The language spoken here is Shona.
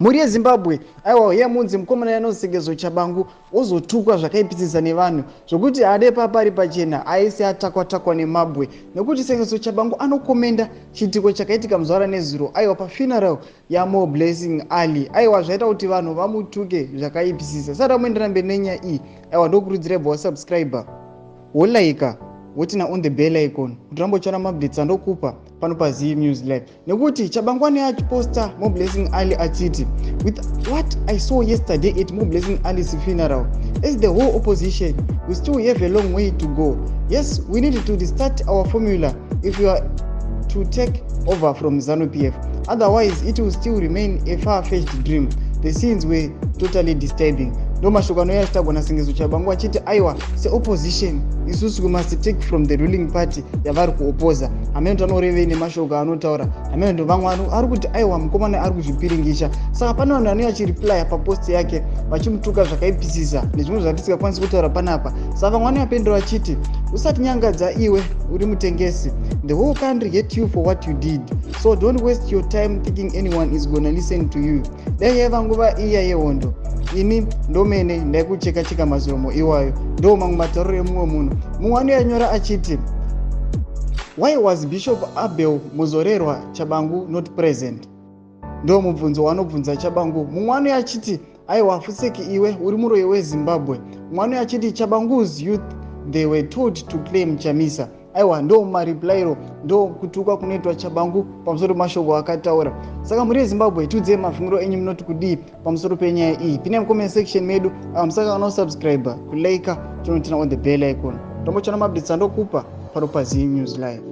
Mhuri yeZimbabwe, aiwa, yemunzi mukomana yanosengezo Chabangu ozotukwa zvakaipisisa nevanhu zvokuti haade papari pachena, aise atakwa takwa nemabwe nekuti Sengezo Chabangu anokomenda chiitiko chakaitika muzuva ranezuro, aiwa, pafuneral yaMoreblessing Ali. Aiwa, zvaita kuti vanhu vamutuke zvakaipisisa. Sati amuendera mberi nenyaya iyi, aiwa, ndokurudzirai bva wasubscribe, wolaika, woturn on the bell icon kuti rambo uchiona maupdates andokupa pano paZee News Live, nekuti Chabangu ane achiposta Moreblessing Ali achiti, "With what I saw yesterday at Moreblessing Ali's funeral, as the whole opposition, we still have a long way to go. Yes, we need to restart our formula if we are to take over from ZANU PF. Otherwise, it will still remain a far-fetched dream. The scenes were totally disturbing." Ndo mashoko anouya achitagwa naSengezo Chabangu achiti, aiwa, seopposition isusu we must take from the ruling party yavari kuopoza. Hamene kuti anorevei nemashoko anotaura, hamene ndo vamwe ari kuti, aiwa, mukomana ari kuzvipiringisha. Saka pane vanhu vanouya achireplya papost yake vachimutuka zvakaipisisa nezvimwe zvatisingakwanisi kutaura panapa. Saka vamwe vanoyapendera vachiti, "Usati nyangadza iwe, uri mutengesi. The whole country hate you for what you did, so don't waste your time thinking anyone is gonna listen to you. Dai yaiva nguva iya yehondo, ini ndomene ndaikucheka cheka maziromo iwayo." Ndo mamwe matauriro emumwe munhu. Mumwe anoyanyora achiti, "Why was Bishop Abel Muzorerwa Chabangu not present?" Ndo mubvunzo waanobvunza Chabangu. Mumwe anoya achiti, "Aiwa, futseki iwe, uri muroyi weZimbabwe." Mumwe anoya achiti, "Chabangu's youth, they were told to claim Chamisa." Aiwa, ndo mareplyiro, ndo kutukwa kunoitwa Chabangu pamusoro pemashoko akataura. Saka mhuri yeZimbabwe, tiudzei mafungiro enyu, munoti kudii pamusoro penyaya iyi? Pinai mucomment section medu. Musaka unosubscribe, kulike, tonoturn on the bell icon, tombochana maupdates andokupa pano paZee News Live.